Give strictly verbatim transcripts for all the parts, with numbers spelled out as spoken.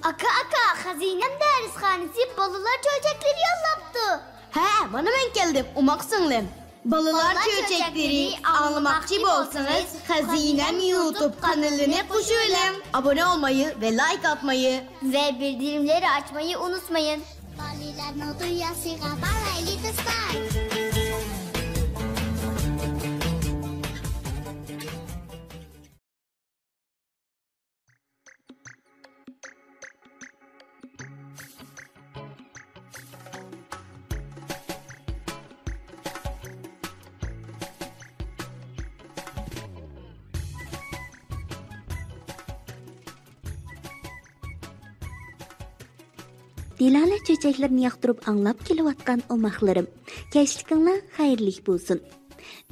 ئاكا، ئاكا، خەزىنەم دەرسخانىسى بالىلار چۆچەكلىرى يوللاپتۇ. ھە، مانا مەن كەلدىم، ئوماق سىڭلىم. بالىلار چۆچەكلىرى ئاڭلىماقچى بولسىڭىز، خەزىنەم يۇتۇب قانىلىنى قوشۇۋېلىڭ. ئابۇنە بولمايى ۋە لايك ئاتمايى ۋە بىلدۈرۈملەرنى ئاچمايى ئۇنتۇمايسىز. بالىلارنىڭ دۇنياسىغا بارايلى دوستلار. دىلالە چۆچەكلىرىنى ياقتۇرۇپ ئاڭلاپ كېلىۋاتقان ئوماقلىرىم، كەچلىكىڭلار خەيرلىك بولسۇن.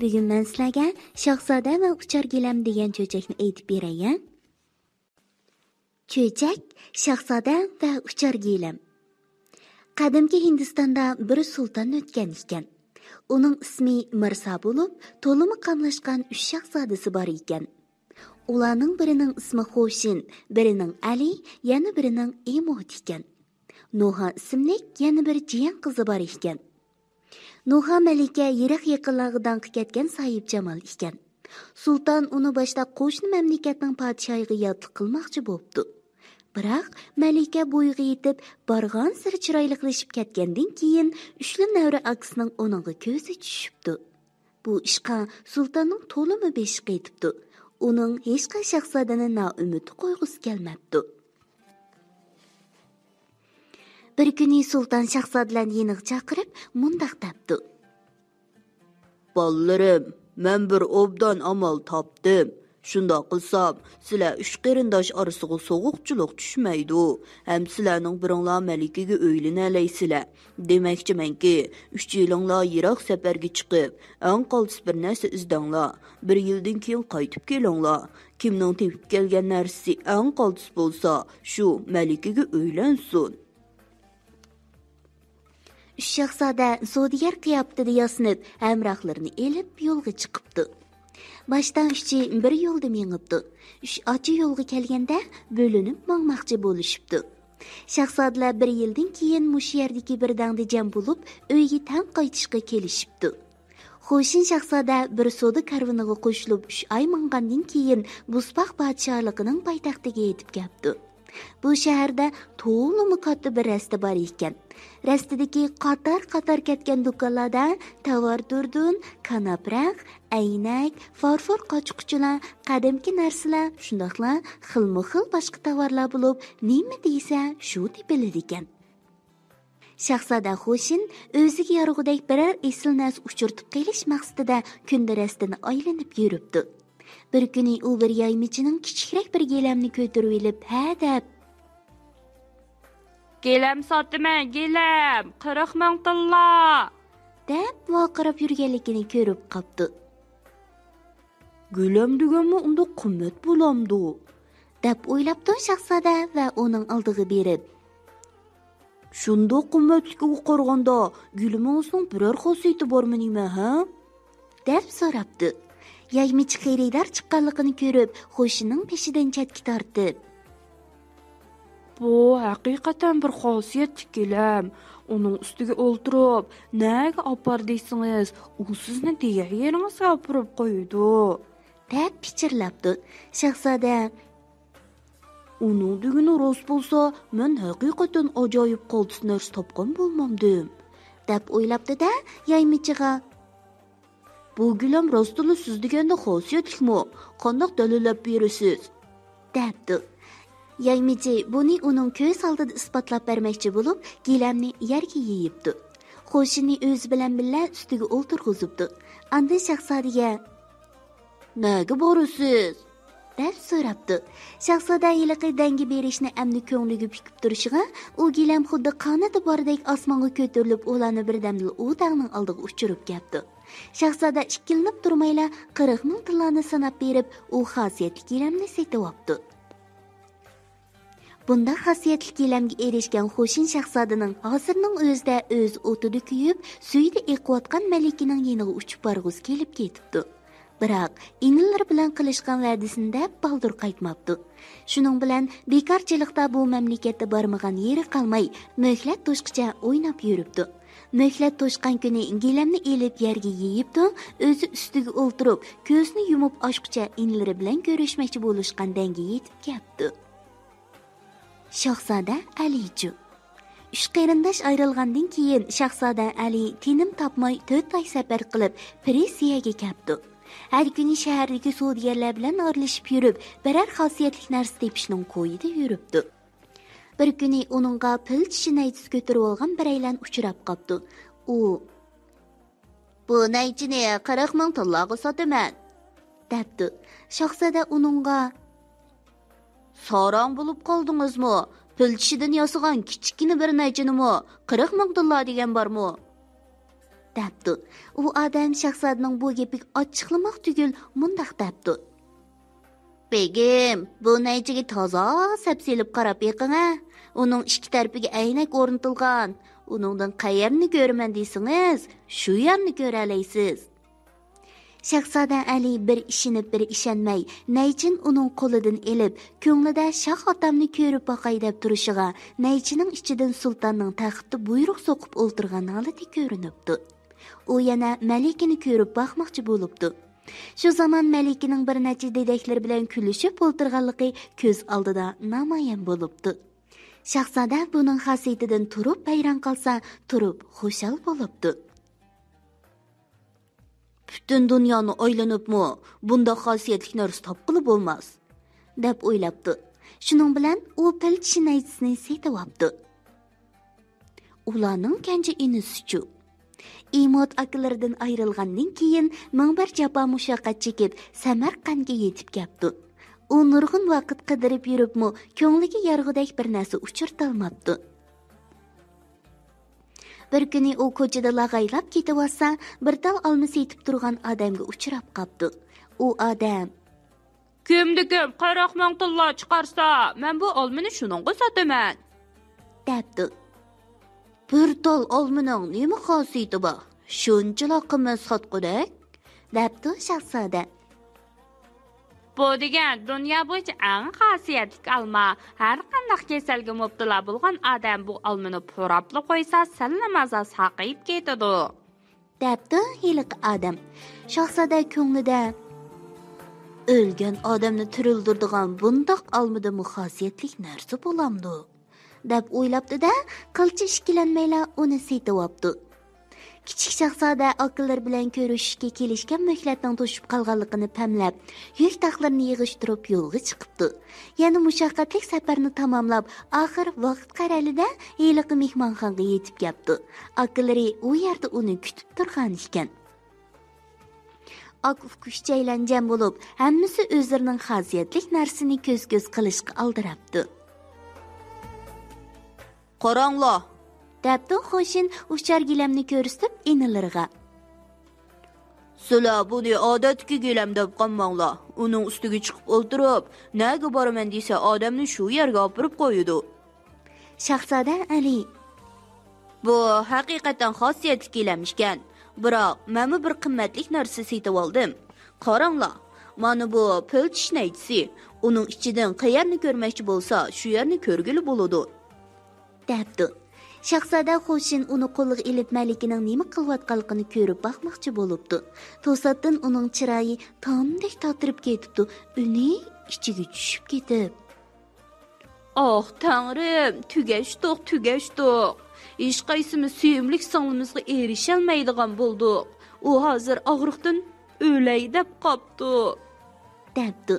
بۈگۈن مەن سىلەرگە شاھزادە ۋە ئۇچار گىلەم دېگەن چۆچەكنى ئېيتىپ بېرەي، ھە؟ چۆچەك، شاھزادە ۋە ئۇچار گىلەم. قەدىمكى ھىندىستاندا بىر سۇلتان ئۆتكەن ئىكەن. ئۇنىڭ ئىسمى مىرسا بولۇپ، تولىمۇ قاملاشقان ئۈچ شاھزادىسى بار ئىكەن. ئۇلارنىڭ بىرىنىڭ ئىسمى خوشىن، بىرىنىڭ ئەلى، يەنە بىرىنىڭ ئىموت ئىكەن. نوھا ئىسىملىك يەنە بىر جىيەن قىزى بار ئىكەن. نوھا مەلىكە يىراق يېقىنلارغا داڭقى كەتكەن ساھىبجامال ئىكەن. سۇلتان ئۇنى باشتا قوشنا مەملىكەتنىڭ پادىشاھىغا ياتلىق قىلماقچى بوپتۇ. بىراق مەلىكە بويىغا يېتىپ، بارغانسېرى چىرايلىقلىشىپ كەتكەندىن كېيىن، ئۈچلا نەۋرە ئاكىسىنىڭ ئۇنىڭغا كۆزى چۈشۈپتۇ. بۇ ئىشقا سۇلتاننىڭ تولىمۇ بېشى قېتىپتۇ. ئۇنىڭ ھېچقاچان شاھزادىنى نائۈمىد قويغۇسى كەلمەپتۇ. بىر كۈنى سۇلتان شاھزادىلەرنى يېنىغا چاقىرىپ، مۇنداق دەپتۇ. بالىلىرىم، مەن بىر ئوبدان ئامال تاپتىم. شۇنداق قىلسام، سىلەر ئۈچ قېرىنداش ئارىسىغا سوغۇقچىلىق چۈشمەيدۇ. ھەم سىلەرنىڭ بىرىڭلار مەلىكىگە ئۆيلىنەلەيسىلەر. دېمەكچىمەنكى، ئۈچىيلىڭلار يىراق سەپەرگە چىقىپ، ئەڭ قالتىس بىر نەرسە ئىزدەڭلار. بىر يىلدىن كېيىن قايتىپ كېلىڭلار. كىمنىڭ تېپىپ كەلگەن نەرسىسى ئەڭ قالتىس بولسا، شۇ مەلىكىگە ئۆيلەنسۇن. ئۈچ شاھزادە سودىگەر قىياپىتىدە ياسىنىپ، ھەمراھلىرىنى ئېلىپ يولغا چىقىپتۇ. باشتا ئۈچى بىر يولدا مېڭىپتۇ. ئۈچ ئاچا يولغا كەلگەندە بۆلۈنۈپ ماڭماقچى بولۇشۇپتۇ. شاھزادىلەر بىر يىلدىن كېيىن مۇشۇ يەردىكى بىر دەڭدە جەم بولۇپ، ئۆيگە تەڭ قايتىشقا كېلىشىپتۇ. خوشىن شاھزادە بىر سودا كارۋىنىغا قوشۇلۇپ، ئۈچ ئاي ماڭغاندىن كېيىن بۇسپاق پادىشاھلىقىنىڭ پايتەختىگە يېتىپ كەپتۇ. بۇ شەھەردە تولىمۇ كاتتا بىر رەستە بار ئىكەن. رەستىدىكى قاتار-قاتار كەتكەن دۇكانلاردا تاۋار دۇردۇن، كاناپراق، ئەينەك، فارفور قاچا-قۇچىلار، قەدىمكى نەرسىلەر، شۇنداقلا خىلمۇ خىل باشقا تاۋارلار بولۇپ، نېمە دېسە شۇ تېپىلىدىكەن. شاھزادە خوشىن ئۆزىگە يارىغۇدەك بىرەر ئېسىل نەرسە ئۇچرىتىپ قېلىش مەقسىتىدە كۈندە رەستىنى ئايلىنىپ يۈرۈپتۇ. بىر كۈنى ئۇ بىر يايمىچىنىڭ كىچىكرەك بىر گىلەمنى كۆتۈرۈۋېلىپ، ھە دەپ، «گىلەم ساتىمەن، گىلەم، قىرىق مىڭ تىللا!» دەپ ۋارقىراپ يۈرگەنلىكىنى كۆرۈپ قاپتۇ. «گىلەم دېگەنمۇ ئۇنداق قىممەت بولامدۇ؟» دەپ ئويلاپتۇ شاھزادە ۋە ئۇنىڭ ئالدىغا بېرىپ، «شۇنداق قىممەتلىكىگە قارىغاندا، گىلىمىڭىزنىڭ بىرەر خاسىيىتى بارمۇ نېمە، ھە؟» دەپ سوراپتۇ. يايمىچى خېرىدار چىققانلىقىنى كۆرۈپ، خوشىنىڭ بېشىدىن چەتكە تارتىپ، «بۇ ھەقىقەتەن بىر خاسىيەتلىك گىلەم. ئۇنىڭ ئۈستىگە ئولتۇرۇپ، نەگە ئاپار دېسىڭىز، ئۇ سىزنى دېگەن يېرىڭىزگە ئاپىرىپ قويىدۇ.» دەپ پىچىرلاپتۇ. شاھزادە، «ئۇنىڭ دېگىنى راست بولسا، مەن ھەقىقەتەن ئاجايىپ قالتىس نەرسە تاپقان بولمامدىم؟» دەپ ئويلاپتۇ-دە، يايمىچىغا، «بۇ گىلەم راستتىنلا سىز دېگەندەك خاسىيەتلىكمۇ؟ قانداق دەلىللەپ بېرىسىز؟» دەپتۇ. يايمىچى بۇنى ئۇنىڭ كۆز ئالدىدا ئىسپاتلاپ بەرمەكچى بولۇپ، گىلەمنى يەرگە يېيىپتۇ. خوشىنى ئۆزى بىلەن بىللە ئۈستىگە ئولتۇرغۇزۇپتۇ. ئاندىن شاھزادىگە، «نەگە بارىسىز؟» دەپ سوراپتۇ. شاھزادە ھېلىقى دەڭگە بېرىشنى ئەمدى كۆڭلىگە پۈكۈپ تۇرۇشىغا، ئۇ گىلەم خۇددى قانىتى باردەك ئاسمانغا كۆتۈرۈلۈپ، ئۇلارنى بىردەمدىلا ئۇ دەڭنىڭ ئالدىغا ئۇچۇرۇپ كەپتۇ. شاھزادە ئىككىلىنىپ تۇرمايلا قىرىق مىڭ تىللانى ساناپ بېرىپ، ئۇ خاسىيەتلىك گىلەمنى سېتىۋاپتۇ. بۇنداق خاسىيەتلىك گىلەمگە ئېرىشكەن خوشىن شاھزادىنىڭ ھازىرنىڭ ئۆزىدە ئۆز ئوتىدا كۆيۈپ، سۈيىدە ئېقىۋاتقان مەلىكىنىڭ يېنىغا ئۇچۇپ بارغۇسى كېلىپ كېتىپتۇ. بىراق، ئىنىلىرى بىلەن قىلىشقان ۋەدىسىنى دەپ بالدۇر قايتماپتۇ. شۇنىڭ بىلەن بىكارچىلىقتا بۇ مەملىكەتتە بارمىغان يېرى قالماي، مۆھلەت توشقىچە ئويناپ يۈرۈپتۇ. مۆھلەت توشقان كۈنى گىلەمنى ئېلىپ يەرگە يېيىپتۇ، ئۆزى ئۈستىگە ئولتۇرۇپ، كۆزىنى يۇمۇپ ئاچقۇچە ئىنىلىرى بىلەن كۆرۈشمەكچى بولۇشقان دەڭگە يېتىپ كەپتۇ. شاھزادە ئەلىچۇ. ئۈچ قېرىنداش ئايرىلغاندىن كېيىن، شاھزادە ئەلى تىنىم تاپماي تۆت ئاي سەپەر قىلىپ، پىرىسىيەگە كەپتۇ. ھەر كۈنى شەھەردىكى سودىگەرلەر بىلەن ئارىلىشىپ يۈرۈپ، بىرەر خاسىيەتلىك نەرسە تېپىشنىڭ كويىدا يۈرۈپتۇ. بىر كۈنى ئۇنىڭغا پىل چىشى نەيزىسى كۆتۈرۈۋالغان بىرەيلەن ئۇچراپ قاپتۇ. ئۇ، «بۇ نەيچىنى قىرىق مىڭ تىللاغا ساتىمەن» دەپتۇ. شاھزادە ئۇنىڭغا، «ساراڭ بولۇپ قالدىڭىزمۇ؟ پىل چىشىدىن ياسىغان كىچىككىنە بىر نەيچىنىمۇ قىرىق مىڭ تىللا دېگەن بارمۇ؟» دەپتۇ. ئۇ ئادەم شاھزادىنىڭ بۇ گېپىگە ئاچچىقلىماق تۈگۈل مۇنداق دەپتۇ. «بېگىم، بۇ نەيچىگە تازا سەپسېلىپ قاراپ بېقىڭە. ئۇنىڭ ئىككى تەرىپىگە ئەينەك ئورنىتىلغان. ئۇنىڭدىن قەيەرنى كۆرىمەن دېسىڭىز، شۇ يەرنى كۆرەلەيسىز.» شاھزادە ئەلى بىر ئىشىنىپ، بىر ئىشەنمەي، نەيچىنى ئۇنىڭ قولىدىن ئېلىپ، كۆڭلىدە شاھ ئاتامنى كۆرۈپ باقاي دەپ تۇرۇشىغا، نەيچىنىڭ ئىچىدىن سۇلتاننىڭ تەختىدە بۇيرۇق سوقۇپ ئولتۇرغان ھالىتى كۆرۈنۈپتۇ. ئۇ يەنە مەلىكىنى كۆرۈپ باقماقچى بولۇپتۇ. شۇ زامان مەلىكىنىڭ بىر نەچچە دېدەكلىرى بىلەن كۈلۈشۈپ ئولتۇرغانلىقى كۆز ئالدىدا نامايان بولۇپتۇ. شاھزادە بۇنىڭ خاسىيىتىدىن تۇرۇپ ھەيران قالسا، تۇرۇپ خۇشال بولۇپتۇ. «پۈتۈن دۇنيانى ئايلىنىپمۇ بۇنداق خاسىيەتلىك نەرسە تاپقىلى بولماس» دەپ ئويلاپتۇ. شۇنىڭ بىلەن ئۇ پىل چىشى نەيزىسىنى سېتىۋاپتۇ. ئۇلارنىڭ كەنجى ئىنىسىچۇ؟ ئىموت ئاكىلىرىدىن ئايرىلغاندىن كېيىن، مىڭ بىر جاپا مۇشەققەت چېكىپ، سەمەرقەنتكە يېتىپ كەپتۇ. ئۇ نۇرغۇن ۋاقىت قىدىرىپ يۈرۈپمۇ، كۆڭلىگە يارىغۇدەك بىر نەرسە ئۇچرىتالماپتۇ. بىر كۈنى ئۇ كوچىدا لاغايلاپ كېتىۋاتسا، بىر تال ئالما سېتىپ تۇرغان ئادەمگە ئۇچراپ قاپتۇ. ئۇ ئادەم، «كىمدە كىم قىرىق مىڭ تىللا چىقارسا، مەن بۇ ئالمىنى شۇنىڭغا ساتىمەن» دەپتۇ. «بىر تال ئالمىنىڭ نېمە خاسىيىتى بار، شۇنچىلا قىممەت ساتقۇدەك؟» دەپتۇ شاھزادە. «بۇ دېگەن دۇنيا بويىچە ئەڭ خاسىيەتلىك ئالما. ھەر قانداق كېسەلگە مۇپتىلا بولغان ئادەم بۇ ئالمىنى پۇراپلا قويسا، سەللىمازا ساقىيىپ كېتىدۇ» دەپتۇ ھېلىقى ئادەم. شاھزادە كۆڭلىدە، «ئۆلگەن ئادەمنى تىرىلدۈرىدىغان بۇنداق ئالمىدىمۇ خاسىيەتلىك نەرسە بولامدۇ؟» دەپ ئويلاپتۇ-دە، قىلچە ئىككىلەنمەيلا ئۇنى سېتىۋاپتۇ. كىچىك شاھزادە ئاكىلىرى بىلەن كۆرۈشۈشكە كېلىشكەن مۆھلەتنىڭ توشۇپ قالغانلىقىنى پەملەپ، يۈك تاقلىرىنى يىغىشتۇرۇپ يولغا چىقىپتۇ. يەنە مۇشەققەتلىك سەپەرنى تاماملاپ، ئاخىر ۋاقىت قەرەلىدە ھېلىقى مېھمانخانىغا يېتىپ كەپتۇ. ئاكىلىرى ئۇ يەردە ئۇنى كۈتۈپ تۇرغان ئىكەن. ئاكا-ئۇكا ئۈچەيلەن جەم بولۇپ، ھەممىسى ئۆزلىرىنىڭ خاسىيەتلىك نەرسىنى كۆز-كۆز قىلىشقا ئالدىراپتۇ. «قاراڭلار!» دەپتۇ خوشىن ئۇچار گىلەمنى كۆرسىتىپ ئىنىلىرىغا. «سىلەر بۇنى ئادەتتىكى گىلەم دەپ قالماڭلار. ئۇنىڭ ئۈستىگە چىقىپ ئولتۇرۇپ، نەگە بارىمەن دېسە، ئادەمنى شۇ يەرگە ئاپىرىپ قويىدۇ.» شاھزادە ئەلى، «بۇ ھەقىقەتەن خاسىيەتلىك گىلەم ئىكەن. بىراق، مەنمۇ بىر قىممەتلىك نەرسە سېتىۋالدىم. قاراڭلار، مانا بۇ پىل چىش نەيچىسى. ئۇنىڭ ئىچىدىن قەيەرنى كۆرمەكچى بولسا، شۇ يەرنى كۆرگىلى بولىدۇ» دەپتۇ. شاھزادە خوشىن ئۇنى قولىغا ئېلىپ، مەلىكىنىڭ نېمە قىلىۋاتقانلىقىنى كۆرۈپ باقماقچى بولۇپتۇ. توساتتىن ئۇنىڭ چىرايى تامدەك تاتىرىپ كېتىپتۇ، ئۈنى ئىچىگە چۈشۈپ كېتىپ، «ئاھ، تەڭرىم، تۈگەشتۇق، تۈگەشتۇق. ھېچقايسىمىز سۆيۈملۈك سىڭلىمىزغا ئېرىشەلمەيدىغان بولدۇق. ئۇ ھازىر ئاغرىقتىن ئۆلەي دەپ قاپتۇ» دەپتۇ.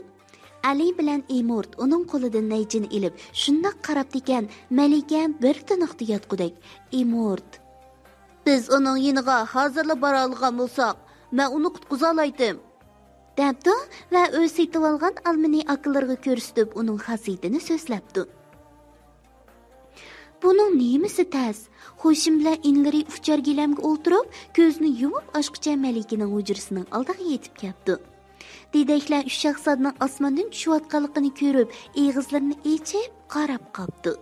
ئەلى بىلەن ئىمورت ئۇنىڭ قولىدىن نەيچىنى ئېلىپ، شۇنداق قاراپتىكەن، مەلىكە بىر تىنىقتا ياتقۇدەك. ئىمورت، «بىز ئۇنىڭ يېنىغا ھازىرلا بارالىغان بولساق، مەن ئۇنى قۇتقۇزالايتتىم» دەپتۇ ۋە ئۆزى سېتىۋالغان ئالمىنى ئاكىلىرىغا كۆرسىتىپ، ئۇنىڭ خاسىيىتىنى سۆزلەپتۇ. بۇنىڭ نېمىسى تەس؟ خوشىن بىلەن ئىنىلىرى ئۇچار گىلەمگە ئولتۇرۇپ، كۆزىنى يۇمۇپ ئاچقۇچە مەلىكىنىڭ ھۇجرىسىنىڭ ئالدىغا يېتىپ كەپتۇ. دېدەكلەر ئۈچ شاھزادىنىڭ ئاسماندىن چۈشۈۋاتقانلىقىنى كۆرۈپ، ئېغىزلىرىنى ئېچىپ قاراپ قاپتۇ.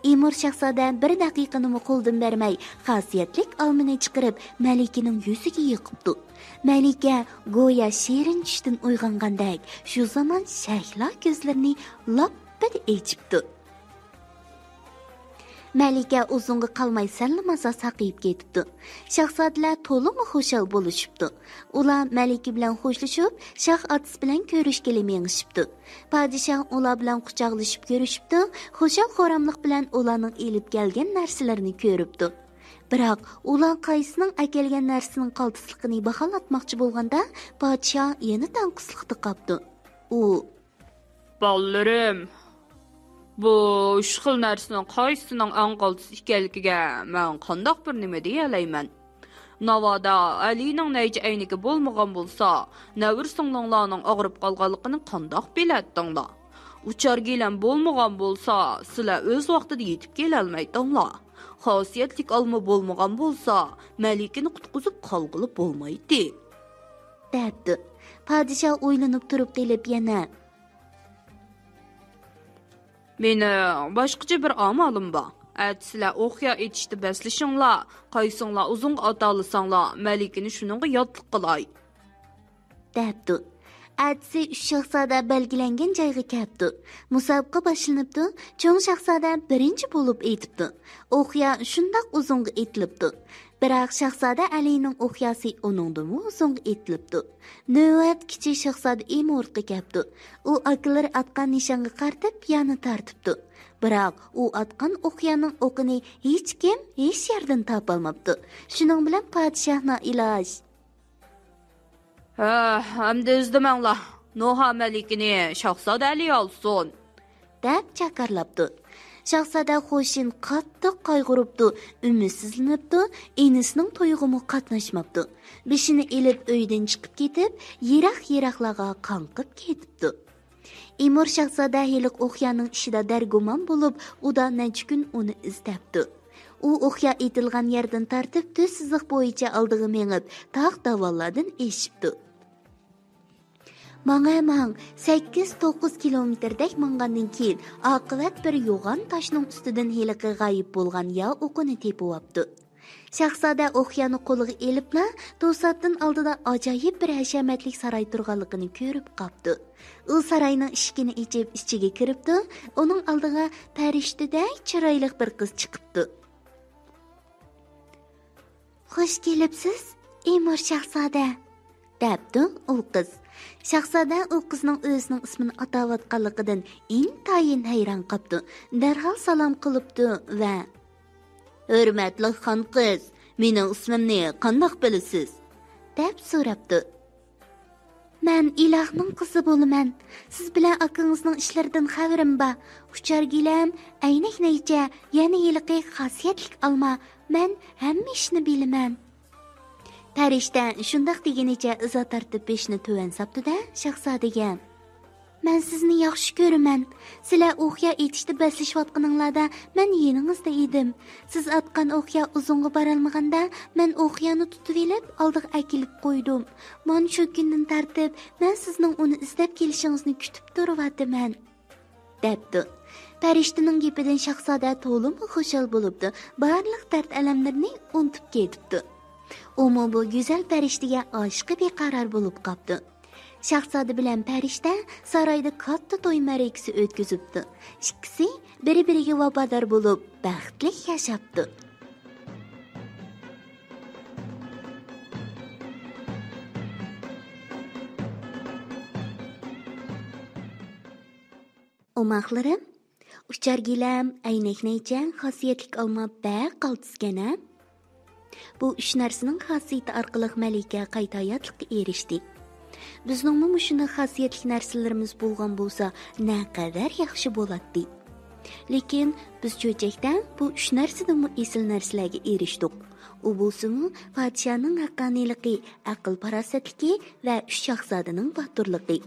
ئىمۇر شاھزادە بىر دەقىقىنىمۇ قولدىن بەرمەي، خاسىيەتلىك ئالمىنى چىقىرىپ، مەلىكىنىڭ يۈزىگە يېقىپتۇ. مەلىكە گويا شېرىن چۈشتىن ئويغانغاندەك، شۇ زامان شەھلا كۆزلىرىنى لاپپىدە ئېچىپتۇ. مەلىكە ئۇزۇنغا قالماي سەللىمازا ساقىيىپ كېتىپتۇ. شاھزادىلەر تولىمۇ خۇشال بولۇشۇپتۇ. ئۇلار مەلىكە بىلەن خوشلىشىپ، شاھ ئاتىسى بىلەن كۆرۈشكىلى مېڭىشىپتۇ. پادىشاھ ئۇلار بىلەن قۇچاقلىشىپ كۆرۈشۈپتۇ، خۇشال-خۇراملىق بىلەن ئۇلارنىڭ ئېلىپ كەلگەن نەرسىلىرىنى كۆرۈپتۇ. بىراق، ئۇلار قايسىنىڭ ئەكەلگەن نەرسىسىنىڭ قالتىسلىقىنى باھالاتماقچى بولغاندا، پادىشاھ يەنە تەڭقىسلىقتا قاپتۇ. ئۇ، بالىلىرىم، بۇ ئۈچ خىل نەرسىنىڭ قايسىسىنىڭ ئەڭ قالتىس ئىكەنلىكىگە مەن قانداق بىر نېمە دېيەلەيمەن؟ ناۋادا ئەلىنىڭ نەيچە ئەينىكى بولمىغان بولسا، نەۋرە سىڭلىڭلارنىڭ ئاغرىپ قالغانلىقىنى قانداق بىلەتتىڭلار؟ ئۇچار گىلەم بولمىغان بولسا، سىلەر ئۆز ۋاقتىدا يېتىپ كېلەلمەيتتىڭلار. خاسىيەتلىك ئالما بولمىغان بولسا، مەلىكىنى قۇتقۇزۇپ قالغىلى بولمايتتى. دەپتۇ. پادىشاھ ئويلىنىپ تۇرۇپ قېلىپ يەنە، مېنىڭ باشقىچە بىر ئامالىم بار. ئەتە سىلەر ئوقيا ئېتىشتا بەسلىشىڭلار، قايسىڭلار ئۇزۇنغا ئاتالىساڭلار، مەلىكىنى شۇنىڭغا ياتلىق قىلاي. دەپتۇ. ئەتىسى ئۈچ شاھزادە بەلگىلەنگەن جايغا كەپتۇ. مۇسابىقە باشلىنىپتۇ. چوڭ شاھزادە بىرىنچى بولۇپ ئېتىپتۇ. ئوقيا شۇنداق ئۇزۇنغا ئېتىلىپتۇ. بىراق شاھزادە ئەلىنىڭ ئوقياسى ئۇنىڭدىنمۇ ئۇزۇنغا ئېتىلىپتۇ. نۆۋەت كىچىك شاھزادە ئىمۇرتقا كەپتۇ. ئۇ ئاكىلىرى ئاتقان نىشانغا قارىتىپ يانى تارتىپتۇ. بىراق ئۇ ئاتقان ئوقيانىڭ ئوقىنى ھېچكىم ھېچ يەردىن تاپالماپتۇ. شۇنىڭ بىلەن پادىشاھ نائىلاج. ھە، ئەمدى ئىزدىمەڭلار. نوھا مەلىكىنى شاھزادە ئەلى ئالسۇن. دەپ جاكارلاپتۇ. شاھزادە خوشىن قاتتىق قايغۇرۇپتۇ، ئۈمىدسىزلىنىپتۇ، ئىنىسىنىڭ تويىغىمۇ قاتناشماپتۇ. بېشىنى ئېلىپ ئۆيدىن چىقىپ كېتىپ، يىراق-يىراقلارغا قاڭقىپ كېتىپتۇ. ئىمۇر شاھزادە ھېلىقى ئوقيانىڭ ئىشىدا دەرگۇمان بولۇپ، ئۇدا نەچچە كۈن ئۇنى ئىزدەپتۇ. ئۇ ئوقيا ئېتىلغان يەردىن تارتىپ تۈز سىزىق بويىچە ئالدىغا مېڭىپ، تاغ داۋانلاردىن ئېشىپتۇ. ماڭە ماڭ، سەككىز توققۇز كىلومېتىردەك ماڭغاندىن كېيىن، ئاقىۋەت بىر يوغان تاشنىڭ ئۈستىدىن ھېلىقى غايىب بولغان يا ئوقىنى تېپىۋاپتۇ. شاھزادە ئوقيانى قولىغا ئېلىپلا، توساتتىن ئالدىدا ئاجايىپ بىر ھەشەمەتلىك ساراي تۇرغانلىقىنى كۆرۈپ قاپتۇ. ئۇ ساراينىڭ ئىشىكىنى ئېچىپ ئىچىگە كىرىپتۇ. ئۇنىڭ ئالدىغا پەرىشتىدەك چىرايلىق بىر قىز چىقىپتۇ. «خوش كېلىپسىز، ئىمۇر شاھزادە!» دەپتۇ ئۇ قىز. شاھزادە ئۇ قىزنىڭ ئۆزىنىڭ ئىسمىنى ئاتاۋاتقانلىقىدىن ئىنتايىن ھەيران قاپتۇ. دەرھال سالام قىلىپتۇ ۋە، «ھۆرمەتلىك خان قىز، مېنىڭ ئىسمىمنى قانداق بىلىسىز؟» دەپ سوراپتۇ. «مەن ئىلاھنىڭ قىزى بولىمەن. سىز بىلەن ئاكىڭىزنىڭ ئىشلىرىدىن خەۋىرىم بار. ئۇچار گىلەم، ئەينەك نەيچە، يەنە ھېلىقى خاسىيەتلىك ئالما. مەن ھەممە ئىشنى بىلىمەن.» پەرىشتە شۇنداق دېگىنىچە ئىزا تارتىپ بېشىنى تۆۋەن ساپتۇ-دە، شاھزادىگە، «مەن سىزنى ياخشى كۆرىمەن. سىلەر ئوقيا ئېتىشتا بەسلىشىۋاتقىنىڭلاردا مەن يېنىڭىزدا ئىدىم. سىز ئاتقان ئوقيا ئۇزۇنغا بارالمىغاندا، مەن ئوقيانى تۇتۇۋېلىپ، ئالدىغا ئەكېلىپ قويدۇم. مانا شۇ كۈندىن تارتىپ، مەن سىزنىڭ ئۇنى ئىزدەپ كېلىشىڭىزنى كۈتۈپ تۇرۇۋاتىمەن.» دەپتۇ. پەرىشتىنىڭ گېپىدىن شاھزادە تولىمۇ خۇشال بولۇپتۇ، بارلىق دەرد-ئەلەملىرىنى ئۇنتۇپ كېتىپتۇ. ئۇمۇ بۇ گۈزەل پەرىشتىگە ئاشىقى بىقارار بولۇپ قاپتۇ. شاھزادە بىلەن پەرىشتە سارايدا كاتتا توي مەرىكىسى ئۆتكۈزۈپتۇ. ئىككىسى بىر-بىرىگە ۋاپادار بولۇپ، بەختلىك ياشاپتۇ. ئوماقلىرىم، ئۇچار گىلەم، ئەينەك نەيچە، خاسىيەتلىك ئالما بەك قالتىسكەن ھە؟ بۇ ئۈچ نەرسىنىڭ خاسىيىتى ئارقىلىق مەلىكە قايتا ھاياتلىققا ئېرىشتى. بىزنىڭمۇ مۇشۇنداق خاسىيەتلىك نەرسىلىرىمىز بولغان بولسا، نەقەدەر ياخشى بولاتتى. لېكىن بىز چۆچەكتە بۇ ئۈچ نەرسىدىنمۇ ئېسىل نەرسىلەرگە ئېرىشتۇق. ئۇ بولسىمۇ پادىشاھنىڭ ھەققانىيلىقى، ئەقىل-پاراسەتلىكى ۋە ئۈچ شاھزادىنىڭ باتۇرلۇقى.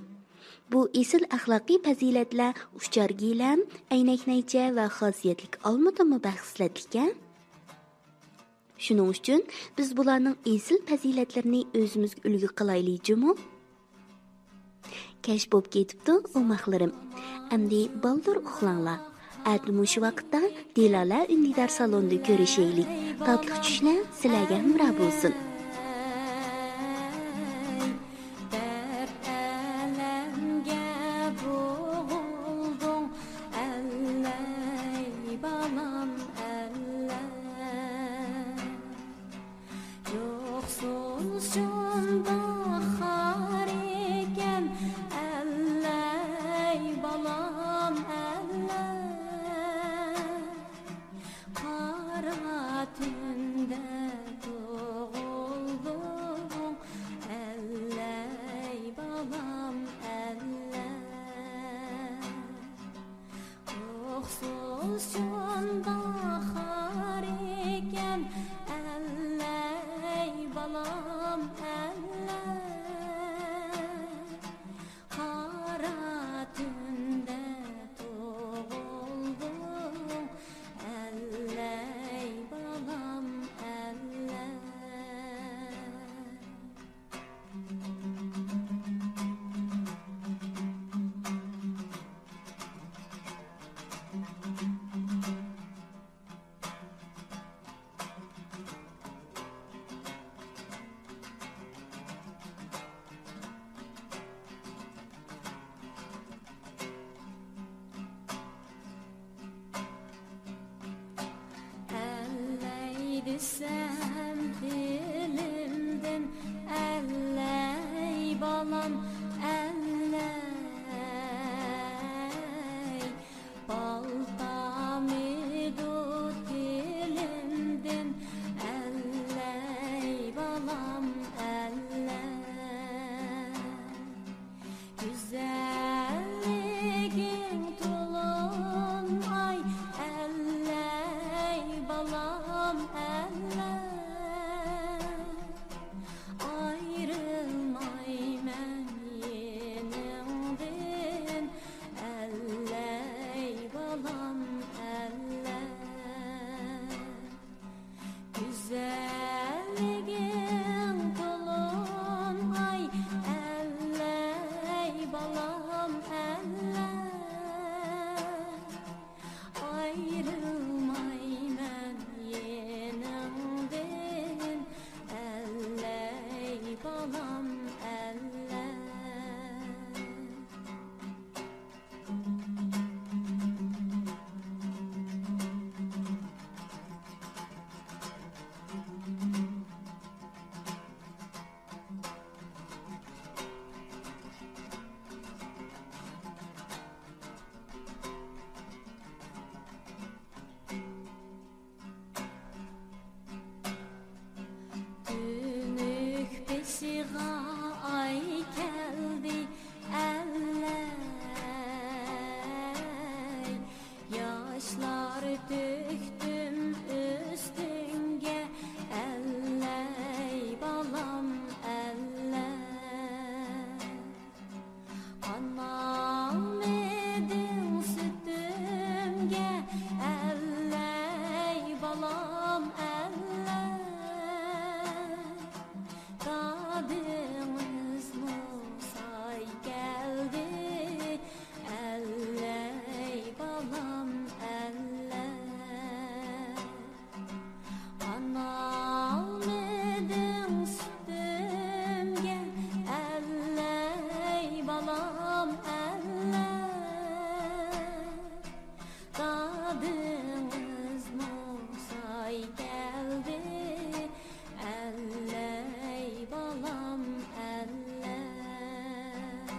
بۇ ئېسىل ئەخلاقىي پەزىلەتلەر ئۇچار گىلەم، ئەينەك نەيچە ۋە خاسىيەتلىك ئالمىدىنمۇ بەھسلەتلىككەن. شۇنىڭ ئۈچۈن بىز بۇلارنىڭ ئېسىل پەزىلەتلىرىنى ئۆزىمىزگە ئۈلگە قىلايلى جۇمۇ. كەچ بولۇپ كېتىپتۇ، ئوماقلىرىم. ئەمدى بالدۇر ئۇخلاڭلار. ئەتە مۇشۇ ۋاقىتتا دىلالە ئۈندىدار سالوندا كۆرۈشەيلى. تاتلىق چۈشلەر سىلەرگە ھەمراھ بولسۇن. دەرد ئەلەمگە بوغۇلدۇڭ، ئەللەي بالام، ئەللەي. يوقسۇل شۇنداق خار ئىكەن، ئەللەي بالام، ئەللەي. قارا تۈندە تۇغۇلدۇڭ، ئەللەي بالام، ئەللەي. يوقسۇل شۇنداق خار ئىكەن، ئەللەي بالام، ئەللەي. قارا تۈندە تۇغۇلدۇڭ، ئەللەي بالام، ئەللەي. ئەللەي دېسەم دىلىمدىن، ئەللەي بالام، ئەللەي. بال تامىدۇ تىلىمدىن، ئەللەي بالام، ئەللەي. گۈزەللىكىڭ تولۇن ئاي، ئەللەي بالام، ئەللەي. ئايرىلمايمەن يېنىڭدىن، ئەللەي بالام، ئەللەي. گۈزەللىكىڭ تولۇن ئاي، ئەللەي بالام، ئەللەي. ئايرىلمايمەن يېنىڭدىن، ئەللەي بالام، ئەللەي. تۈنۈك بېشىغا ئاي كەلدى، ئەللەي. ياشلار تۆكتۈم ئۈستۈڭگە، ئەللەي بالام، ئەللەي. قانالمىدىڭ سۈتۈمگە، ئەللەي بالام، ئەللەي. دادىڭىزمۇ ساي كەلدى، ئەللەي بالام، ئەللەي. قانالمىدىڭ سۈتۈمگە، ئەللەي بالام، ئەللەي. دادىڭىزمۇ ساي كەلدى، ئەللەي بالام، ئەللەي.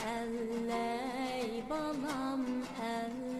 ئەللەي بالام، ئەللەي.